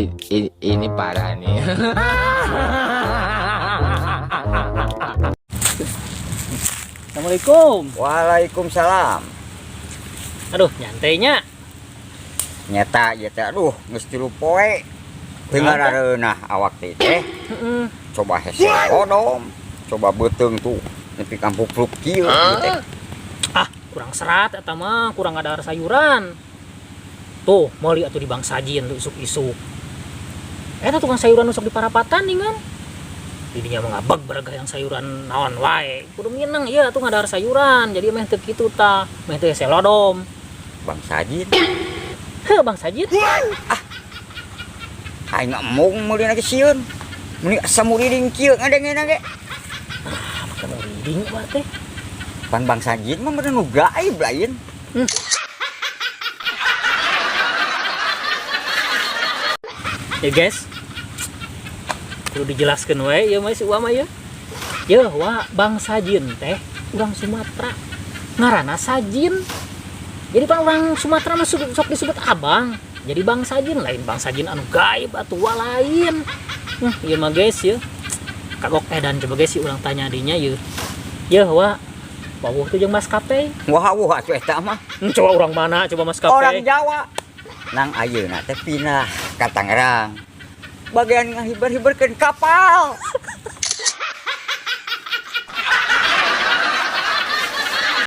Ini parah nih. Assalamualaikum. Waalaikumsalam. Aduh, nyantainya. Nyata ieu teh aduh geus 3 poe. Teu ngarareunah awak teh teh. Heeh. Coba hese odom, coba beuteung tuh nepi ka pupluk kieu ieu teh. Ah, kurang serat eta mah, kurang ada sayuran. Tuh, meuli atuh di Bang Sajin tuh isuk-isuk. Eta tukang sayuran nusok di parapatan ningan. Didinya mah ngabeg beragah yang sayuran naon wae. Kudu mineng ieu atuh ngadahar sayuran. Jadi meh teu kitu tah, meh teu hese lodom. Bang Sajin. Heuh, Bang Sajin. Ah, aing embung meuli ge sieun. Meuni asa muriding kieu ngadengena ge. Ah, make muriding mah teh. Pan Bang Sajin mah meureun nu gaib lain. Ya guys, kudu dijelaskan wae ieu mah si Uwa mah ieu. Yeuh wa Bang Sajin teh urang Sumatera. Ngaranna Sajin. Jadi pan urang Sumatera mah sok disebut abang. Jadi Bang Sajin lain Bang Sajin anu gaib atuh wa lain. Ieu mah guys yeuh. Kagok edan coba guys si urang tanya dinya yeuh. Yeuh wa wawuh tuh jeung maskapai. Wah, wah atuh eta mah. Coba urang mana coba maskapai? Orang Jawa. Nang ayeuna teh pindah ka Tangerang. Bagian ngahibar-hibarkeun kapal.